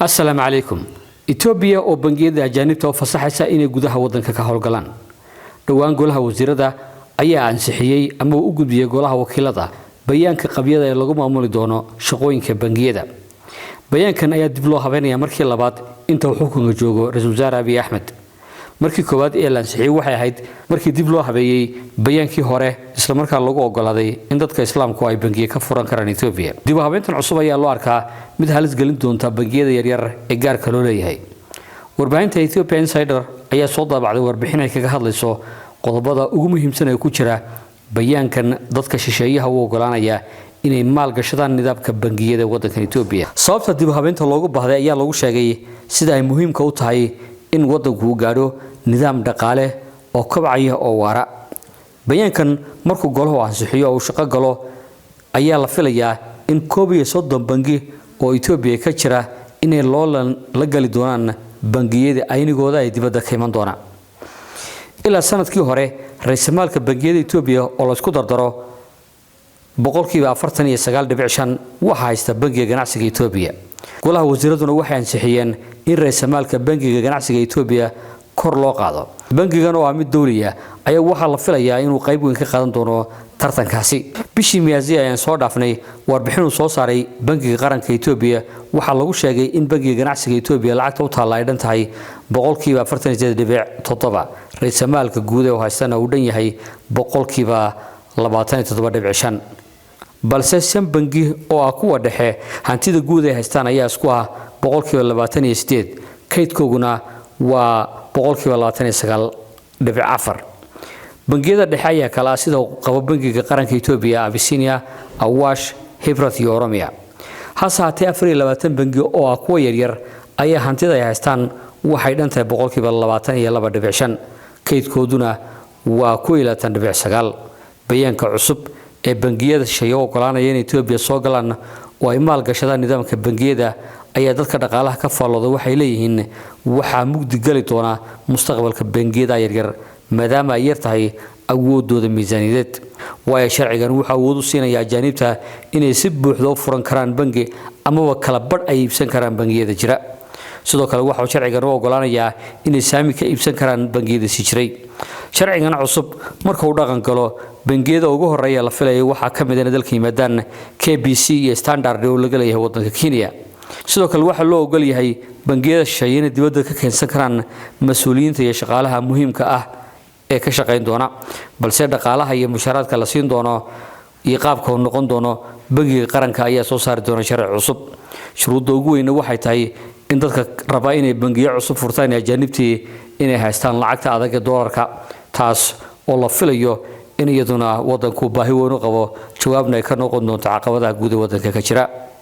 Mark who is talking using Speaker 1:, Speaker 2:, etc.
Speaker 1: Assalaamu calaykum. Etoobiya oo bangiyada ajaanibta u fasaxaysa inay gudaha wadanka ka howlgalaan. Dhowaan golaha wasiirada ayaa ansixiyey ama uu u gudbiyey golaha wakiilada bayaanka qabyada ee lagu maamuli doono shaqooyinka bangiyada. Bayaankan ayaa dib loo habeynaya markii labaad inta uu xukunka joogo ra-iisul wasaare Abiy Axmed. Markii koowaad ee la ansixiyey waxay ahayd markii dib loo habeeyey bayaankii hore, islamarkaa lagu ogolaaday in dadka islaamku ay bangiye ka furan karaan Etoobiya. Dib u habeyntan cusub ayaa loo arkaa mid halis gelin doonta bangiyada yaryar ee gaarka loo leeyahay. Warbaahinta Ethiopia Insider ayaa soo daabacday warbixin ay kaga hadlayso qodobada ugu muhiimsan ee ku jira bayaankan dadka shisheeyaha u ogolaanaya inay maal gashadaan nidaamka bangiyada wadankan Etoobiya. Sababta dib u habeynta loogu baahday ayaa lagu sheegay sida ay muhiimka u tahay in wadanku uu gaadho nidaam dhaqaale oo kobcaya oo waara. Bayaankan markuu golahu ansixiyo oo uu shaqo galo ayaa la filayaa in 31 bangi oo Etoobiya ka jira inay loolan la gali doonaan bangiyada aynigooda ay dibadda ka iman doonaan. Ilaa sanadkii hore, ra'iisamaalka bangiyada Etoobiya oo laysku dardaro 49.5% waxaa haysta Bangiga Ganacsiga Etoobiya. Golaha wasiiraduna waxay ansixiyeen in ra'iisamaalka Bangiga Ganacsiga Etoobiya kor loo qaado. Bangigan oo ah mid dowliya ayaa waxaa la filayaa inuu qayb weyn ka qaadan doono tartankaasi. Bishii Miyaasi ayaan soo dhaafnay, warbixin uu soo saaray Bangiga Qaranka Etoobiya waxaa lagu sheegay in Bangiga Ganacsiga Etoobiya lacagta u taalla ay dhan tahay 48.7%, ra'iisamaalka guud ee uu haystana uu dhan yahay 27.5%. Balse shan bangi oo ah kuwa dhexe, hantida guud ay haystaan ayaa isku ah 28%, kaydkooguna waa 29.4%. Bangiyada dhexe ayaa kale ah, sida uu qabo Bangiga Qaranka Etoobiya, Abisinia, Awash, Hibrat iyo Oromia. Hase haatee, 24 bangi oo ah kuwa yaryar ayaa hantida ay haystaan waxay dhan tahay 22.5%, kaydkooduna waa 21.9. Bayaanka cusub ee bangiyada shisheeye u ogolaanaya in Etoobiya soo galaan oo ay maal gashadaan nidaamka bangiyada ayaa dadka dhaqaalaha ka faallooda waxay leeyihiin waxaa mugdi gali doona mustaqbalka bangiyada yaryar, maadaama ay yar tahay awoodooda miisaaniyadeed, waayo sharcigan wuxuu awood u siinayaa ajaanibta inay si buuxda u furan karaan bangi amaba kala badh ay iibsan karaan bangiyada jira. Sidoo kale, waxauu sharcigan u ogolaanayaa inay saami ka iibsan karaan bangiyada sii jiray. Sharcigan cusub marka uu dhaqan galo, bangiyada ugu horeeya la filayo waxaa ka mid inay dalka yimaadaan KBC iyo Standard oo laga leeyahay wadanka Kenya. Sidoo kale, waxaa loo ogol yahay bangiyada shisheeye inay dibadda ka keensan karaan mas-uuliyiinta iyo shaqaalaha muhiimka ah ee ka shaqayn doona, balse dhaqaalaha iyo mushaaraadka la siin doono iyo qaabka uu noqon doono, Bangiga Qaranka ayaa soo saari doona sharci cusub. Shuruudda ugu weyna waxay tahay in dadka rabaa inay bangiyo cusub furtaan ee ajaanibtii inay haystaan lacagta adag ee doolarka, taas oo la filayo in iyaduna wadanku baahi weyn u qabo, jawaabna ay ka noqon doonto caqabadaha guud ee wadanka ka jira.